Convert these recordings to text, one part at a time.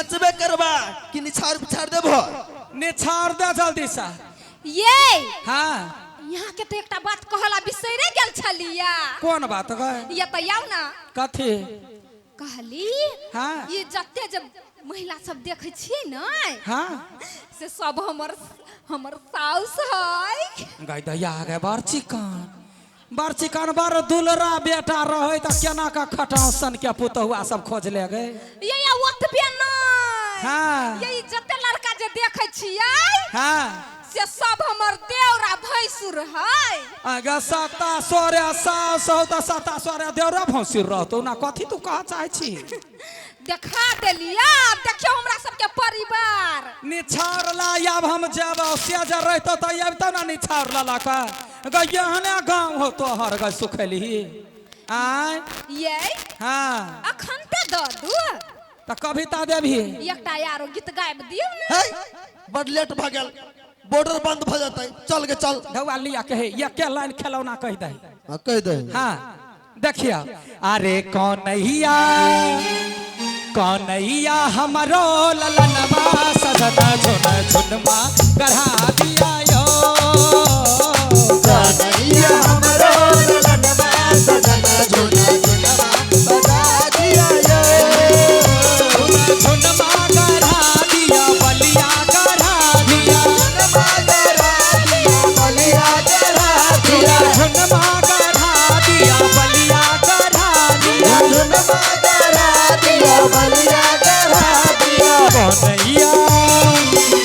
नचबे करबा कि निछाड़ बिछाड़ देबो? निछाड़ दे जल्दी से। ये हाँ यहाँ के तो एकटा बात कहला बिसरे गेल छलिया। कौन बात गए? ये तो आउ ना। कथी कहली? हाँ। ये जते जब महिला सब देखे छियै न, हाँ, से सब हमर हमर साउस है। गई दैया गए बड़ चिकन, बड़ चिकन, बड़ दुलरा बेटा रहे त केना का खटाउसन के पुतहुआ सब खोज ले गए। ये ओतबे नै। हाँ। ये जते लड़का जे देखे छियै, हाँ, से सब हमर देवरा भैंसुर है। अगे सता सोरे सास हो त सता सोरे देवरा भैंसुर रहतो ना, कथी तू कह चाहे छी? देखा देलिया, देखियो हमरा सबके परिवार। निछाड़ ला आब हम जाब, से जे रहतो त अबितो ना निछाड़ ला ला का गयहने गाँव हो तोहर गए सुखैली आय। ये हाँ अखन ते द दू त कविता देबही। एकटा यारो गीत गाबि दियौ ने। है बड लेट भ गेल, बॉर्डर बंद भ जेतै, चल गे चल। ढौआ लिया कहे एके लाइन खेलौना कहि दही। हाँ कहि दही। हाँ देखिया, अरे कौनैया कौनैया हमरो ललनवा सजना झुन झुनमा गढ़ा दिया यो। कौनैया हमरो ललनवा सजना झुन झुनमा गढ़ा दिया यो। झुन झुनमा गढ़ा दिया बलिया गढ़ा दिया, झुनमा गढ़ा दिया बलिया गढ़ा दिया, झुनमा गढ़ा दिया बलिया गढ़ा दिया, झुनमा गढ़ा दिया बलिया गढ़ा दिया। कौनैया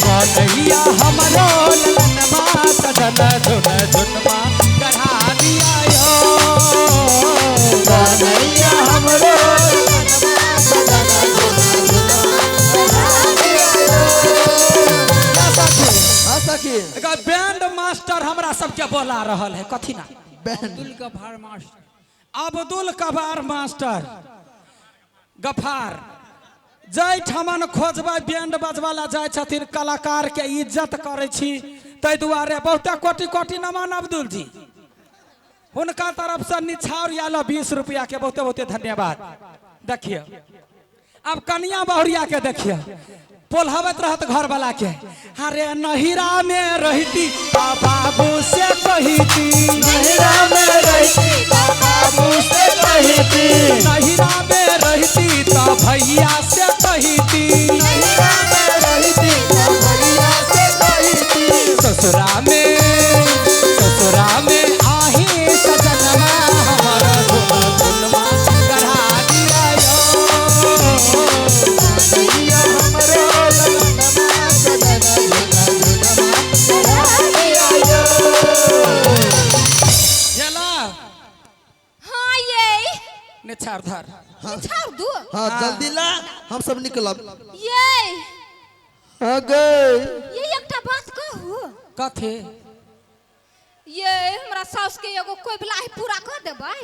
कौनैया हमरो ललनवा सजना झुन झुनमा गढ़ा दिया यो। कौनैया हमरो ललनवा सजना झुन झुनमा गढ़ा दिया यो। हाँ सखी, बैंड मास्टर हमरा सबके बोला रहल है। कथी ना? बैंड अब्दुल गफार मास्टर, अब्दुल कबार मास्टर गफार जाहि ठमन खोजबै बैंड बजबै जाइ छथिन, कलाकार के इज्जत करै छी, ताहि दुआरे बहुते कोटि कोटि नमन अब्दुल जी, हुनका तरफ से निछाउर आयल 20 रुपया के बहुते बहुते धन्यवाद। देखिए अब कनिया बहुरिया के देखिए पोलहबत रहत घर वाला के, अरे नहिरा में रहती बाबू से कहिती, नहिरा में रहती बाबू से कहिती, नहिरा में रहती तो भैया से कहिती, नहिरा में रहती तो भैया से कहिती, ससुरा में आही सजनमा हमर झुन झुनमा गढ़ा दिया यो। कन्हैया हमरो ललनवा सजना झुन झुनमा गढ़ा दिया यो। गेला हाँ ये निछाड़ धर। निछाड़ दू। हाँ जल्दी ला हम सब निकलब। ये हाँ गए। ये एकटा बात कहू? कथी? ये हमरा साउस के एगो कोबला है पूरा कर देबै।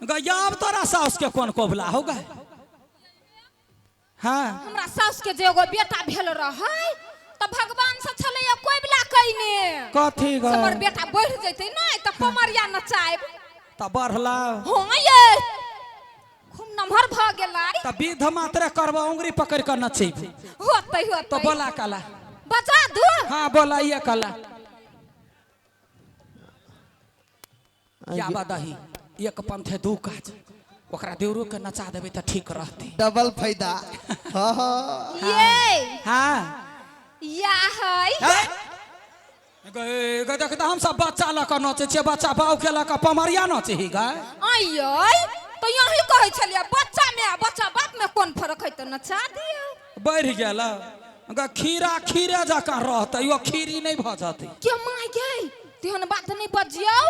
गयाब तोरा साउस के कौन कोबला हो गए? हाँ हमरा साउस के जे एगो बेटा भेल रहै त भगवान से छलै कोबला कइने। कथी गए? हमर बेटा बढ़ जैतै नै त पमरिया नचायब। त बढ़ला। हाँ ये खूब नमहर भ गेलै। त विध मात्रे करबो उंगरी पकड़ के नचेबी। होतै होतै। तो बोला कला बजा दू। हाँ बोला ये कला क्या बदही एक पंथे दू काज, ओकरा देवरो के नचा देबै त ठीक रहतै, डबल फायदा। हाँ हाँ ये हाँ या है गए गए देख त हम सब बच्चा लऽ कऽ नचै छियै, बच्चा बाउ के लऽ कऽ पमरिया नचै ही गए। आइयै तो यही कहै छलियै बच्चा में आ बच्चा बाप में कोन फर्क है, त नचा दियौ। बढ़ि गेल ग खीरा खीरे जकाँ रहतै, ओ खीरी नहि भऽ जेतै। के my गई तेहन बात नहि बजियौ।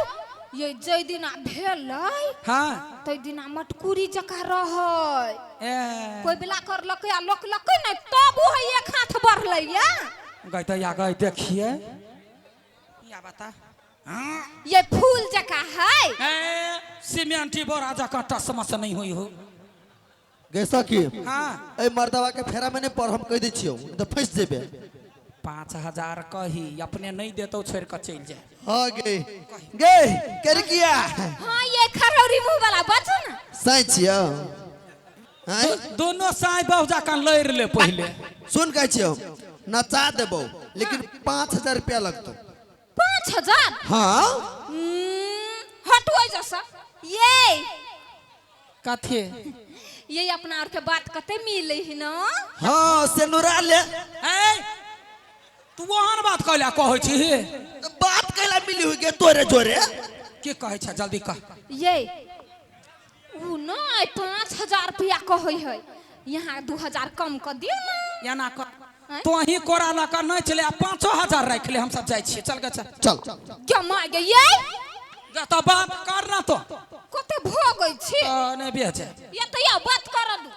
ये जै दिना भेलै, हाँ, तै दिना मटकुरी जकाँ रहै, ए कोई बिला करलकै आ लोकलकै नहि तब ओ है एक हाथ बढ़लै या। गई दैया गई देखिए या बता। हाँ ये फूल जकाँ है। ए सीमेंटी बोरा जकाँ टसमस नहीं हुई हो गे सखी। हाँ ए मर्दवा के फेरा में नहीं पर हम कहि दै छियौ त फंसि जेबे। 5000 कही अपने नहीं देतो छोड़ के चल जाए। हाँ गे गे कर किया। हाँ ये खरौरी मुंह वाला बचू ना। साई छियौ। दोनों साई बहु जकाँ लड़ि ले पहिले। सुन कहै छियौ, नचा देबौ लेकिन 5000 रुपया लगतौ। 5000? हाँ। हटो जैसा ये कथी ये अपना और के बात कते मिले है ना। हाँ से नुरा ले। ए तू ओहन बात कहला कहै छी? बात कहला मिली हुई के तोरे जोरे। के कहै छ जल्दी कह। ये उ नहीं 5000 रुपया कहै है, यहाँ 2000 कम कर दियो ना। एना कर तो ही कोरा लऽ कऽ नहि चले, 5000 राखि ले, हम सब जाइ छियै। चल गे चल चल। क्या मार गे ये तो बात कर ना तो कते भोगै छी नहीं बेचे ये तो या बात कर दू।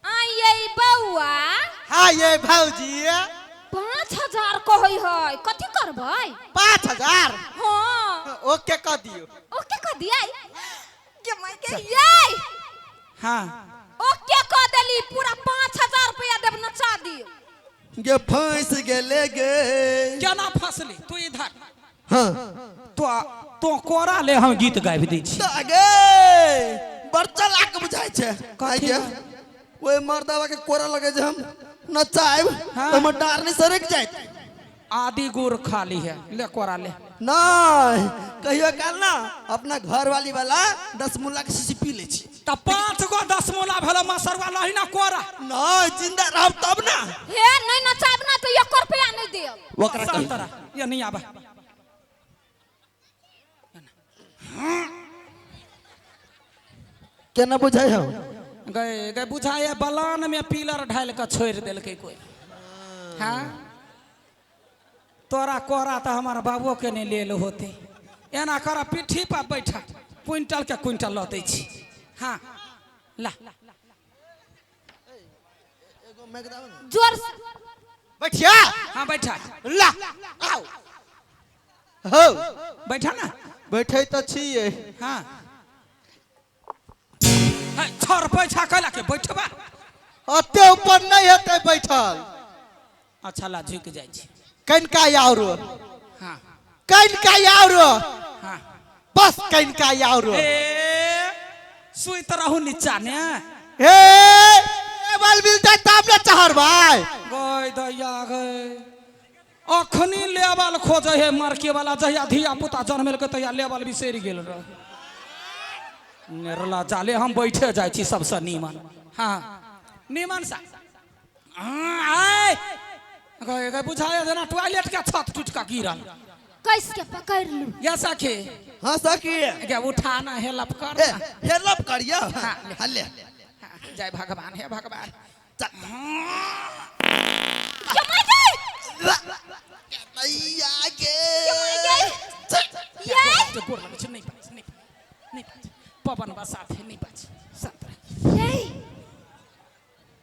आ ये बौआ। हाँ ये भौजी 5000 कहै है, कथी करबै? 5000? हाँ। ओके कह दियो। ओके कह दिया के माय के ये। हाँ ओके कह देली, पूरा 5000 रुपया देब नचा दियो। गे फंस गेले गे। केना फसली तू इधर? हाँ तो कोरा ले हम गीत गाबि दै छी। गे बड़ चलाक बुझाइ छै। कथी ओहि मर्दावा के कोरा लगे जे हम नचाएब हाँ। तो हमर डारनी सरक जाइत। आदि गुड़ खाली है, ले कोरा ले। नहीं कहियो काल ना अपना घर वाली वाला 10 मुला के शीशी पी ले छी। त 5 गो 10 मुला भेलो मसरवा लही ना कोरा। नहीं जिंदा रहब तब ना। हे नहीं नचाब ना तो 1 रुपया नहीं देब। ओकरा कही ये नहीं आबा। केना बुझाइ हो? गए गए बुझाए बलान में पिलर ढाल के छोड़ देलकै कोई। हाँ तोरा कोरा तो हमार बाबो के नहीं लेल होते। एना कर पीठी पर बैठा क्विंटल के क्विंटल लऽ दै छी। हाँ ला जोर से बैठिया। हाँ बैठा ला आओ हो बैठा ना। बैठे तो छियै। हाँ छर पैसा कैला के बैठबा? ओते ऊपर नहीं हेतै बैठल। अच्छा ला झुकि जाइ छी। कनिका आरो। हाँ कनिका आरो। हाँ बस कनिका आरो। ए सुइत रहू नीचा ने। हे ए बाल मिल जाए तब ना चढ़बै। गय दैया गय अखनी लेवल खोजे है मरके वाला, जहिया धिया पुता जन्मेलकै तहिया लेवल बिसरि गेल रह। नेरला जाले हम बैठे जाइ छी सबसँ नीमन। हाँ नीमन सा आय गए गए बुझाए जेना टॉयलेट के छत टूट के गिरल। कैस के पकड़ लू या सखी। हाँ सखी गे उठाना हेल्प कर। हेल्प करिया। हाँ ले। जय भगवान हे भगवान। नहीं पवन बसात है नहीं पाछ संत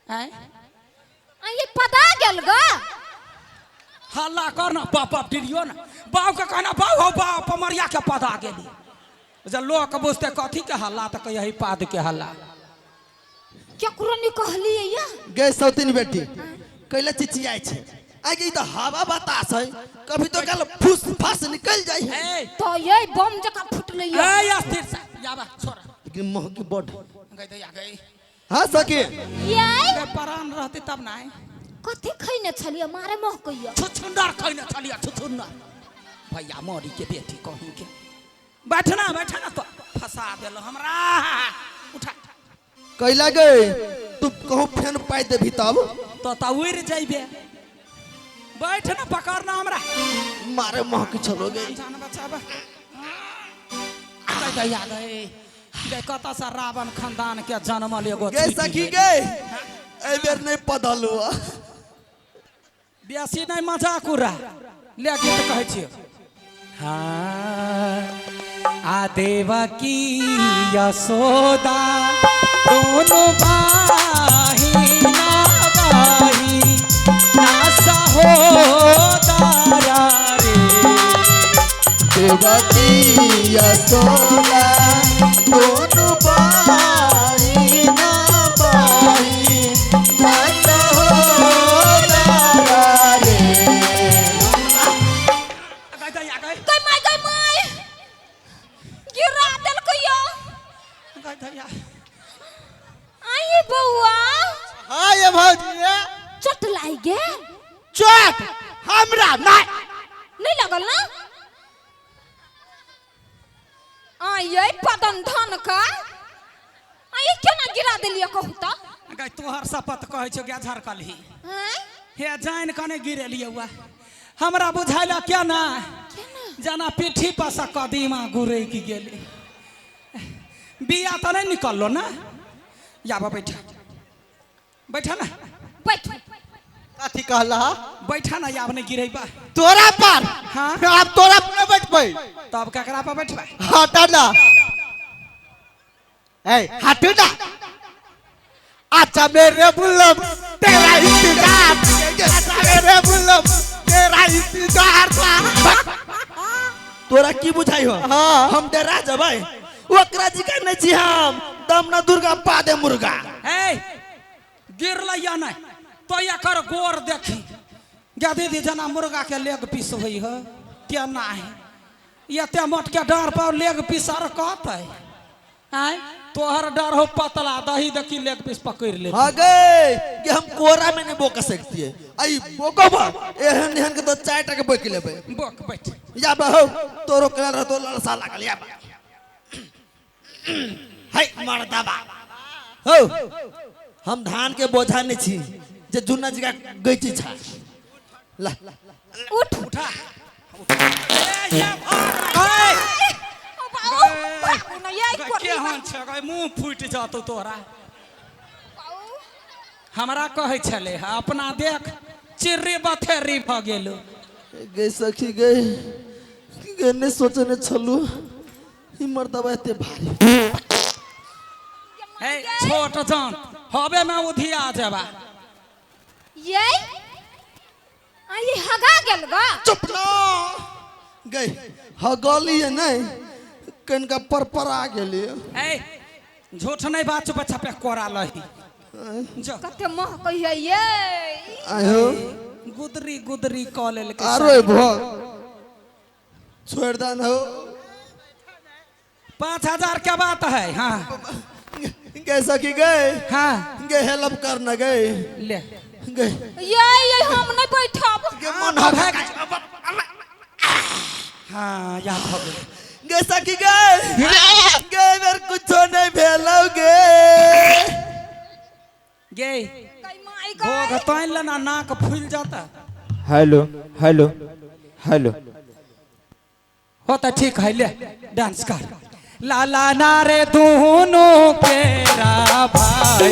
आय ये पदा गेल ग। हल्ला कर ना बाप बाप डिरियो ना बाप के कहना बाप हो बाप पमरिया के पदा गेली। जब लोग बुझते कथी के हल्ला तो यही पाद के हल्ला। केकरो नहीं कहलिए या गे सौतीन बेटी कैला चिचियाइ छै? आगे तो हवा बतास है, कभी तो कल फुस फास निकल जाय है। तो ये बम जका फुटलै। ए अस्थिर से याबा छोड़ लेकिन महकी बड गई दैया गई। हां सखी ये परान रहते तब ना। कथी खैने छलिए मारे महकैया? छुछुंदर खैने छलिए छुछुंदर। भैया मोरी के बेटी कहीं के बैठना बैठना तो फंसा देल हमरा। उठा कैला गई तू कहूं फेन पाइ देबी तब तो त उड़ जाइबे। बैठ ना पकड़ना हमरा मारे महकी छलो गई। जान बचाबा दैया गई गई कत सा रावण खानदान के जन्मल एगो गई सखी गई। ए बेर नहीं पदलु बेसी नहीं मजाक उड़ा ले गीत कहै छियो। हाँ आ देवकी यशोदा दोनों बाही ना बाही ना सहोदरा रे। देवकी यशोदा दोनों बाही ना बाही ना सहोदरा रे। गई माय गई माय गिरा देलकै यो। गई दैया आइए बौआ। हाँ ये भौजी। ना ना नहीं लगल ना आ ये पदन धन का आ ये केना गिरा देलियै कहू त गै तोहर शपथ कहै छौ गे झरकलही हैं हे जान कने गिरेलियै हुआ हमरा बुझाइला क्या ना जेना पीठी पर से कदीमा गुरैक गेलै बिया तऽ नहीं निकललो ना याब बैठा बैठा ना बैठ कथी कहला बैठा ना याब नहीं गिरेबा तोरा पर हाँ। अब तोरा पर बैठबै तब ककरा पर बैठबै हटा ना ए हट ना अच्छा मेरे बुलम तेरा इंतजार अच्छा मेरे बुलम तेरा इंतजार था तोरा की बुझाई हो हाँ। हम डरा जबै ओकरा जी का नहीं छी हम दम ना दुर्गा पा दे मुर्गा ए गिरलै या नहीं तो एकर गोर देखी गे दीदी जेना मुर्गा के लेग पीस होइ ह केना है एते मोट के डर पर लेग पीस आर कहतै आय तोहर डर हो पतला दही देखी लेग पीस पकड़ ले हाँ गए कि हम कोरा में नहीं बोक सकती है आई बोको बा एहन एहन के तो चाय टके बोक लेबै बोक बैठ या बहो तोरो कलर रहतो ललसा लागल या बा हाय मर्दाबा हो हम धान के बोझा नहीं छी जे जुन्ना जी का गैची छा ला उठ उठा ए, ये भाग ए, ओ बाऊ भागू ना ये गे, कोरी केहन छै गे मुँह फूटि जतौ तोरा बाऊ हमरा कहै छलै हँ अपना देख चिर्री बथेरी भऽ गेलो गई सखी गई गई नहीं सोचने छलू ई मर्दबा एते भारी हे छोट जान हबे में उधिया जेबा ये आ ये हगा गेल गा चुप ना गई हगली है नहीं कनका पर पर आ गेली ए झूठ नहीं बात चुप छपे कोरा लही जो कते मह कहिए ये आयो गुदरी गुदरी कऽ लेलकै आरो भ छोड़ दान हो 5000 के बात है हाँ गए सखी गए हाँ गए हेल्प कर न गए ले गए ये हम नहीं बैठब के मन हगा हाँ या भऽ गेल गए सखी गए गए बेर कुछो नहीं भेलौ गे गे कई माई भोग गई तानि लेना नाक फूलि जाता हेलो हेलो हेलो हो तो ठीक है ले डांस कर लाला नारे दोनों केरा भाई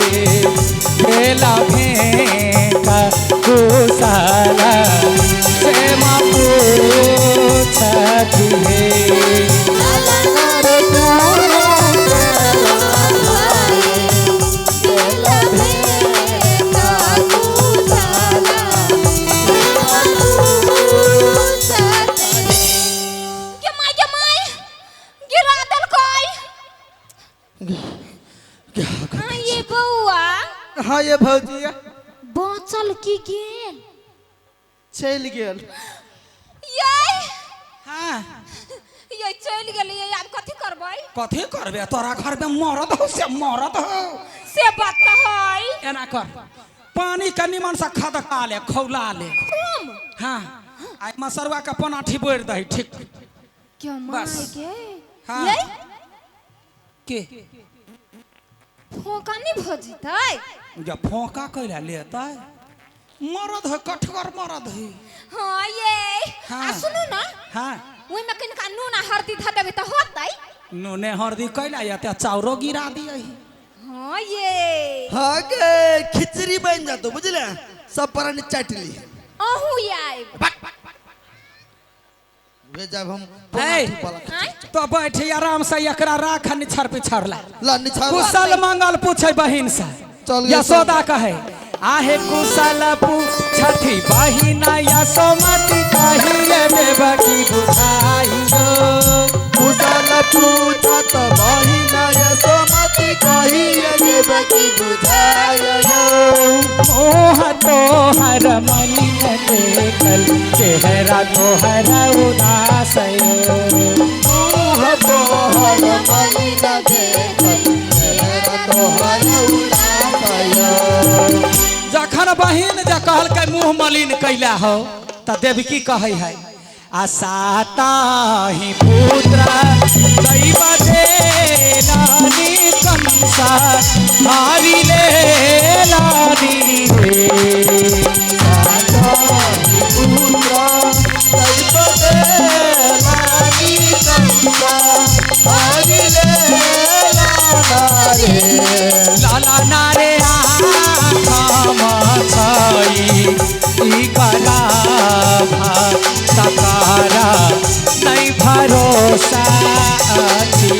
भेला भेंका कुसाला से माँ पूछत हे गे माई गे माई गिरा देलकै हाँ ये बौआ हाँ ये भौजी बाँचल की गेल चलि गेल ये हाँ ये चलि गेलियै आब कथी करबै कथी करबे तोरा घर में मरद हो से मरद हो से बात तऽ है एना कर पानी के निमन से खदका ले खौला ले कम हाँ आ मसरुआ के पनाठी बोरि दही ठीक क्यों माय बस। गे हाँ। ये के फोका नहीं भऽ जेतै जब फोका कैला लेतै मरद है कठगर मरद है हाँ ये हाँ। आ सुनू ना हाँ ओहिमे कनिका नून आ हरदी धऽ देबै तऽ होतै नूने हरदी कैला एते चाउरो गिरा दियै हाँ ये हाँ गे खिचड़ी बन जातो बुझले सब प्राणी चाट ली अहूँ आयब वे जब हम ए। आँय? तो बैठ आराम से एकरा राख निछड़ पिछड़ ला ला निछाड़ कुशल मंगल पूछे बहिन से चल गए, यशोदा कहे आहे कुशल पूछथि बहिना यशोमती कहिए देवकी बुझाइयो कुशल पूछत बहिना यशोमती कहिए देवकी बुझाइयो मोह तोहर मलिन देखल चेहरा तोहर उदास मुँह तोहर मलिन देखल चेहरा तोहर उदासयो जखन बहिन जे कहलकै मुँह मलिन कैला हो त त देवकी कहै है आ साता ही पुत्र दैव देलानी कंसा हारी ले लानी रे। लाला नारे छई ई करा सकारा नहीं भरोसा अछि।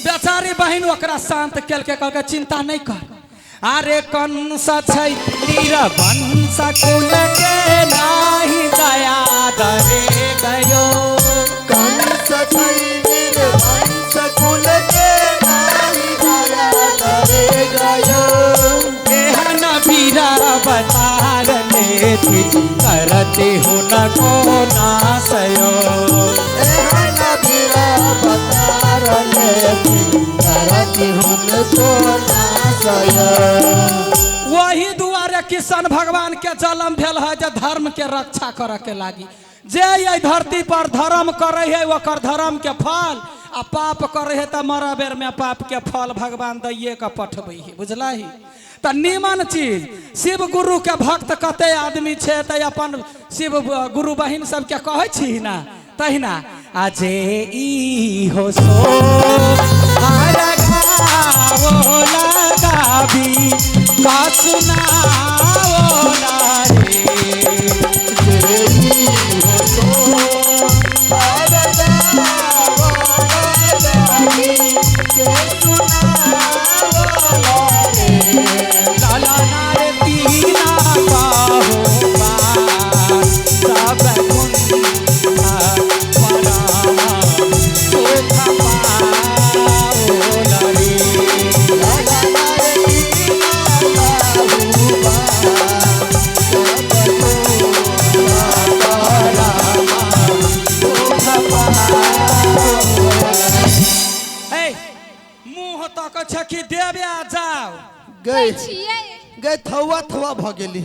बेचारी बहिन ओकरा शांत केलकै, कहलकै चिंता नहीं कर। अरे कंस छै निरवंश कुल के नाही दया दरे गयो। कंस छै निरवंश कुल के नाही दया दरे गयो। एहन वीर अवतार लेती करते हुनको नाशयो। एहन वीर अवतार लेती करते हुनको नाशयो। वही दुआरे किशन भगवान के जन्म भेल है जे धर्म के रक्षा करे के लागी। जे एहि धरती पर धर्म करे है ओकर धर्म के फल, आ पाप करे है तऽ मरऽ बेर में पाप के फल भगवान दैये के पठबै है, बुझलही। तऽ नीमन चीज शिव गुरु के भक्त कते आदमी छै तऽ अपन शिव गुरु बहिन सबके कहै छी ना, तहिना आ जे ई हो सो गाओ लगाबी का सुनाओ ना रे। लाला नारे तीना पाहो पार सब कुंठा परामा सुख पाओ रे। मुँह तक छै कि देवे जाओ गई छियै गई थौआ थौआ भ गेली,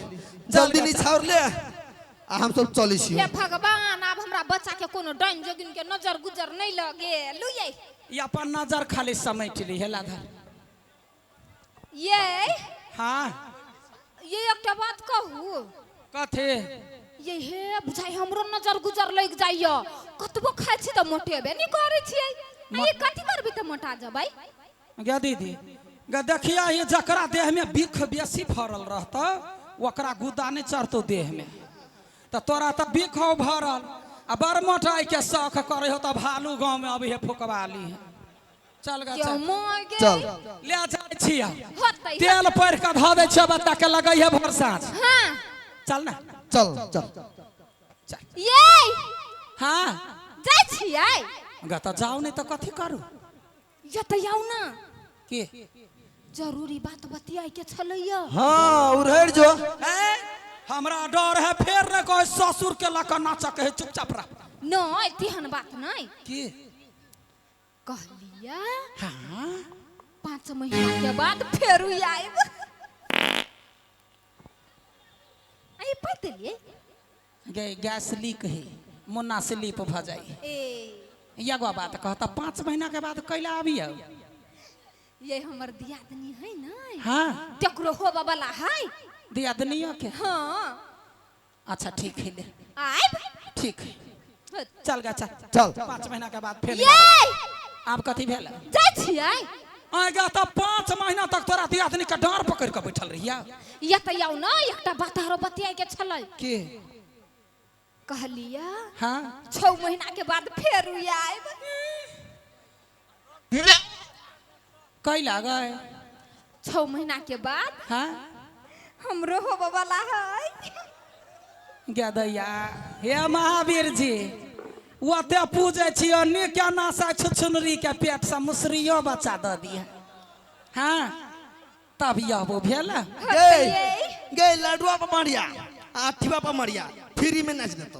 जल्दी निछाउर ले आ हम सब चलै छी। हे भगवान, आब हमरा बच्चा के कोनो डाइन जोगिन के नजर गुजर नहीं लगे। लुयै ई अपन नजर खाली समेट ली हे लाधर। ये हाँ ये एकटा बात कहू। कथी? ये हे बुझाइ हमरो नजर गुजर लग जाइय, कतबो खाइ छी तऽ मोटेबे नहीं करै छियै। आ ये कथी करबी तऽ मोटा जबै? गे दीदी गे देखिया, ये जकरा देह में बिख बेसी फरल रहतौ ओकरा गुदा नहीं चढ़तौ देह में। तऽ तोरा तऽ बिख हो भरल आ बड़ मोटाइ के शौक करे हो तऽ भालू गाँव में अभी हे फुकवा ली है। चल गे चल चल ले जाइ छियै, होतै तेल पढ़ के धऽ दै छियै बच्चा के लगै है भर साँझ। हाँ चल ना चल चल चल। ये हाँ जाइ छियै गे तऽ जाउ नहीं तऽ कथी करू? ये तऽ आउ ना, के जरूरी बात बतियाइ के छलैया। हाँ उड़हर जो। ए, हमरा डर है फेर न कहे ससुर के लऽ कऽ नाचक है, चुपचाप रह। नहीं तेहन बात नहीं के कहलिया। हाँ 5 महीना के बाद फेर आयब। आई पतलिए गे गैस लीक है, मुन्ना स्लीप भ जाई। ए एगो बात कहता 5 महीना के बाद कैला आबियो? ये हमर दियादनी है ना। हाँ तकरो होबा वाला है दियादनियो के। हाँ अच्छा ठीक है ले आयब ठीक है चल गा चल चल। 5 महीना के बाद फेर ये आब कथी भेल? जाइ छियै आगा तऽ 5 महीना तक तोरा दियादनी के डाँर पकड़ के बैठल रहिया। ये तऽ आउ ना, एकटा बात आरो बतियाइ के छलै। के कहलिया हाँ 6 महीना के बाद फेर आयब। कैला गए? 6 महीना के बाद हाँ हमरो होबे वाला है। गदैया हे महावीर जी, ओते पूजै छियै नीक नासा छुछुनरी के पेट से मुसरियो बच्चा दऽ दिए। हाँ तब यह भेल। गई गई लडुआ पर मरिया आठीवा पर मरिया फ्री में नाच देतो,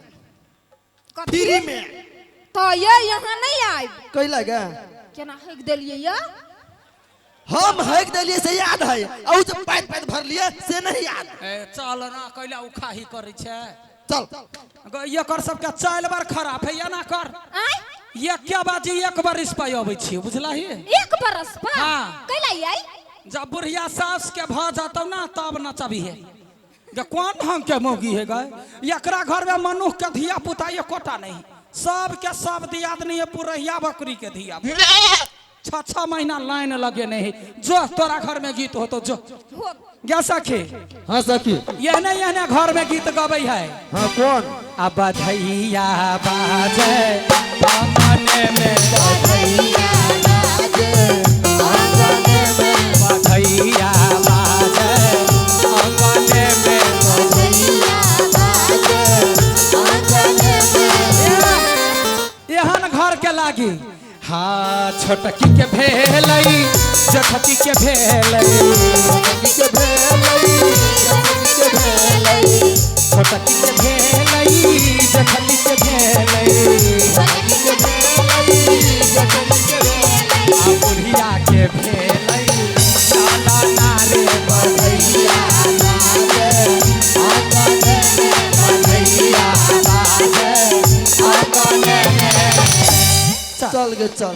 फ्री में। तो ये यहाँ नहीं आयब। कैला गे? केना हक देलियै या? हम हक देलिए से याद है, और जब पैत पैत भर लिए से नहीं याद। ए चल ना, कैला उखाही करै छै। चल एकर सबके चालि बड़ खराब है, एना कर। आय एक बाजी एक बरिस पर अबै छी, बुझलही? एक बरस पर? हाँ। कैला आई? जब बुढ़िया सास के भ जतौ ना तब नचबी है। जे कोन ढंग के मौगी है गए, एकरा घर में मनुख के धिया पुता एकोटा नहीं, सब के सब दियादनी है पुरहिया बकरी के धिया। 6-6 महीना लाइन लगे नहीं। जो तोरा घर में गीत हो तो जो हो गे सखी। हाँ सखी। एहने एहने घर में गीत गबै है। हाँ कौन? अब बधैया बाजे आंगन में, बधैया बाजे आंगन में, बधैया बाजे आंगन में, बधैया बाजे आंगन में। एहन घर के लागी। हाँ छोटकी के भेलै जठकी के भेलै, छोटकी के भेलै जठकी के भेलै, छोटकी के भेलै जठकी के भेलै, छोटकी के भेलै जठकी के भेलै, आ बुढ़िया के भेलै लाला नारे बधैया बाजे आंगन में, बधैया बाजे आंगन में। चल गे चल।